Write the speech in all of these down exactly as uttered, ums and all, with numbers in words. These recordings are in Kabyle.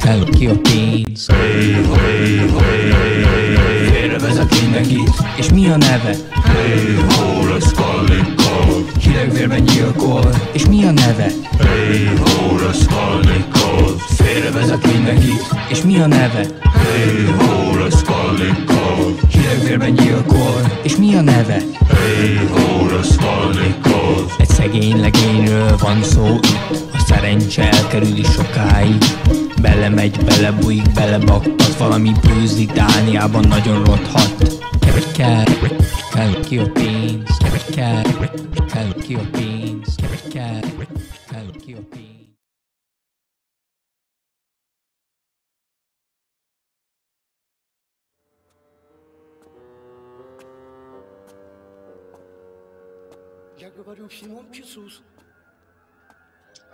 Tell your beans. Félre vezeténynek itt, és mi a neve? Hírek vérben gyilkol, és mi a neve? Félre vezeténynek itt, és mi a neve? Hírek vérben gyilkol, és mi a neve? Egy szegény legényről van szó itt. A szerencse elkerüli sokáig. Belemegy, belebújik, belebaktat, valami bőzi Dániában, nagyon rothadt. Kevert kell, kell ki a pénz, kevert kell, kell ki a pénz, kevert kell, kell ki a pénz.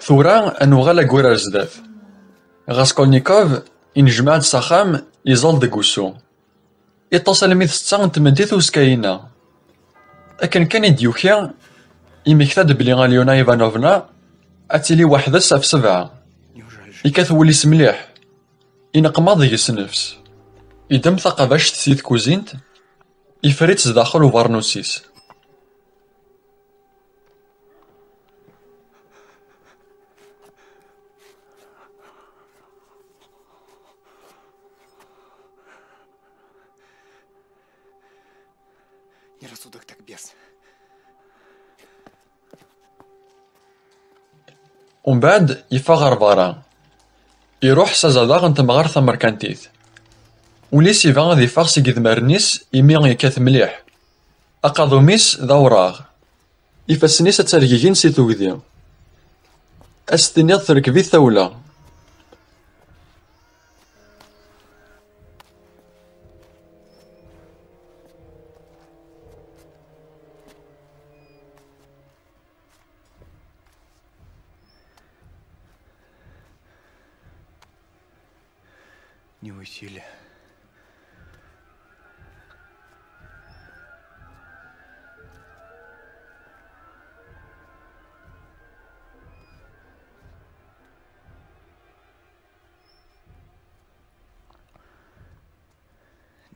Tura ad nuɣal ayyur ar zdat. Raskolnikov inejmaɛ-d s axxam, iẓẓel deg wusu. Iṭṭes almi d ssetta n tmeddit uzekka-inna. Akken kan i d-yuki, yemmekta-d belli Alyona Ivanovna ad tili weḥd-s ɣef sebɛa. Yekkat wul-is mliḥ. Ineqq maḍi deg-s nnefs. Iddem taqabact si tkuzint, iffer-itt zdaxel ubarnus-is. Umbeɛd, yeffeɣ ɣer berra. Iruḥ s azadaɣ n temɣart tamerkantit. Ul-is iba ad iffeɣ seg idmaren-is imi yekkat mliḥ. Aqadum-is d awraɣ. Ifassen-is ad ttergigin si tugdi. Ad s-tiniḍ terkeb-it tawla. Не усилие.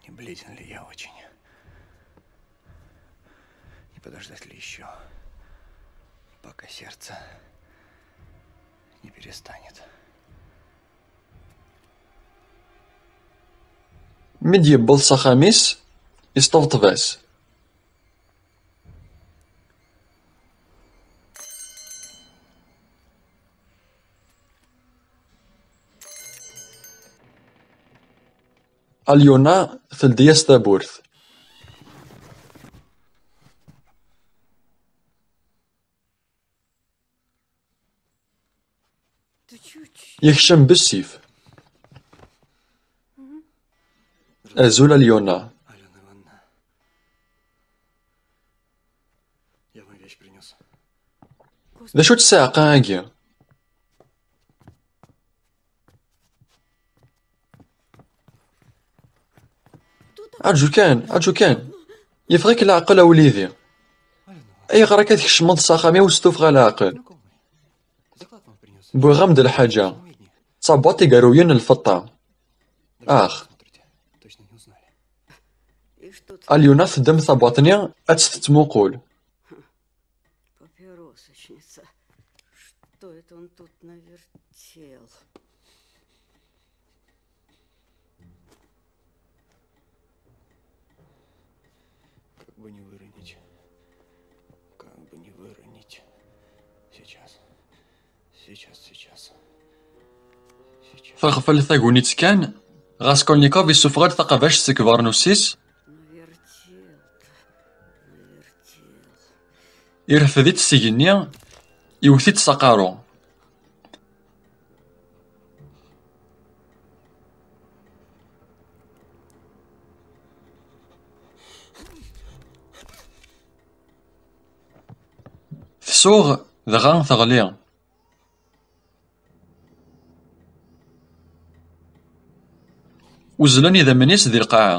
Не бледен ли я очень? Не подождать ли еще, пока сердце не перестанет? Mi d-yewweḍ s axxam-is, isṭebṭeb-as. Alyona teldi-yas tawwurt. Yekcem bessif. Azul Alyona. D acu-tt ssiɛqa-agi? Aǧu kan, aǧu kan. Yeffeɣ-ik leɛqel a wlidi. Ayɣer akka tkecmeḍ s axxam-iw s tuffɣa leɛqel? Wwiɣ-am-d lḥaǧa. D tabwaṭ igaruyen n lfeṭṭa. Ax. Alyuna teddem tabwaṭ-nni ad tt-tettmuqul. Папиросочница. Что это он тут навертел? Как бы не выронить. Как бы не выронить. Сейчас. Сейчас, сейчас. Сейчас. Taɣfalt tagnit kan, Raskolnikov isuffeɣ-d taqabact seg ubarnus-is. Irfed-itt s igenni, iwet-itt s aqerru. Tsuɣ, dɣa teɣli. Uzzlen idammen-is di lqaɛa.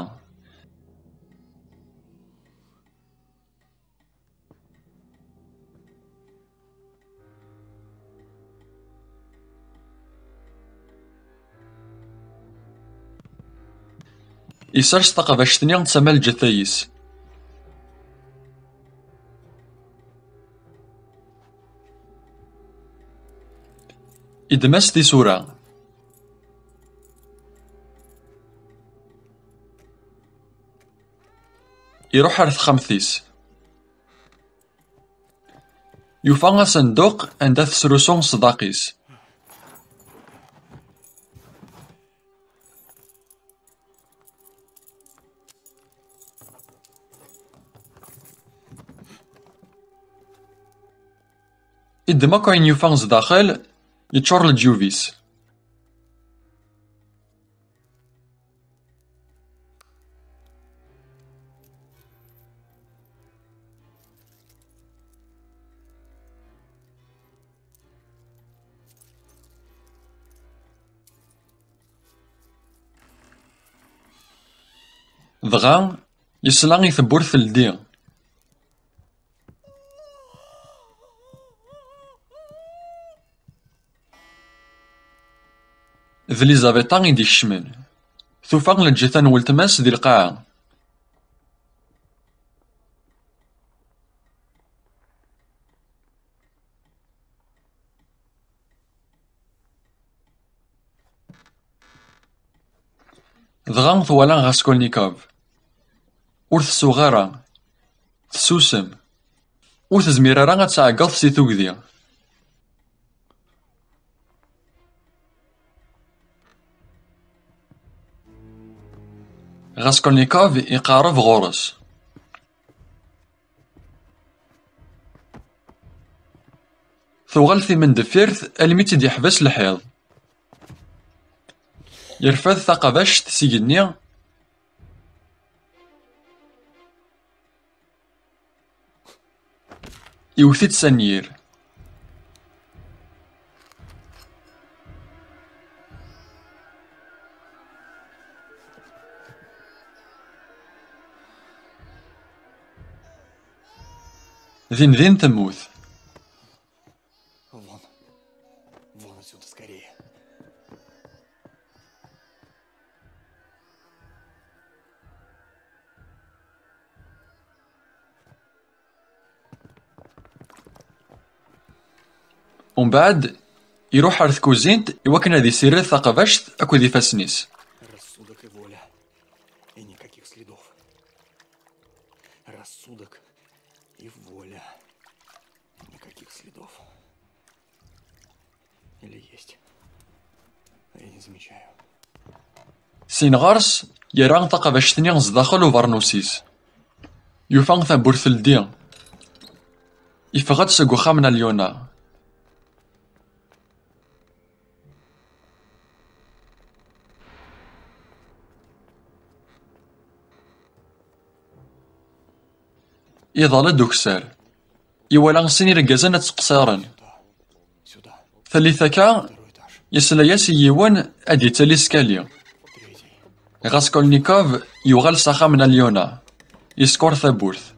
Isers taqabact-nni d tama n lǧetta-is. Iddem-as tisura. Iruḥ ar texxamt-is. Yufa asenduq anda tesrusu ṣṣdaq-is. Iddem akk ayen yufa zdaxel, yeččur leǧyub-is. Dɣa, yesla i tewwurt teldi. D Lizabeta i d-ikecmen. Tufa lǧetta n weltma-s di lqaɛa. Dɣa twala Raskolnikov. Ur tsuɣ ara. Tessusem. Ur tezmir ara ad tɛeggeḍ si tugdi. Raskolnikov iqerreb ɣur-s. Tuɣal timendeffirt almi tt-id-yeḥbes lḥiḍ. Yerfed taqabact s igenni. Iwet-itt s anyir. Din din temmut. Vont. Vont, attention, scarier. Umbeɛd, iruḥ ar tkuzint i wakken ad isired taqabact akked ifassen-is. Рассудок и воля. И никаких следов. Рассудок и воля. Никаких следов. Или есть. Я не замечаю. Sin ɣer-s, yerra taqabact-nni zdaxel ubeṛnus-is. Yufa tawwurt teldi. Iffeɣ-d seg uxxam n Alyona. Iḍal-d ukessar. Iwala sin irgazen ad ttqeṣṣiren. Tallit akka, yesla-yas i yiwen ad d-yettali skali. Raskolnikov yuɣal s axxam n Alyona. Yeskuṛ tawwurt.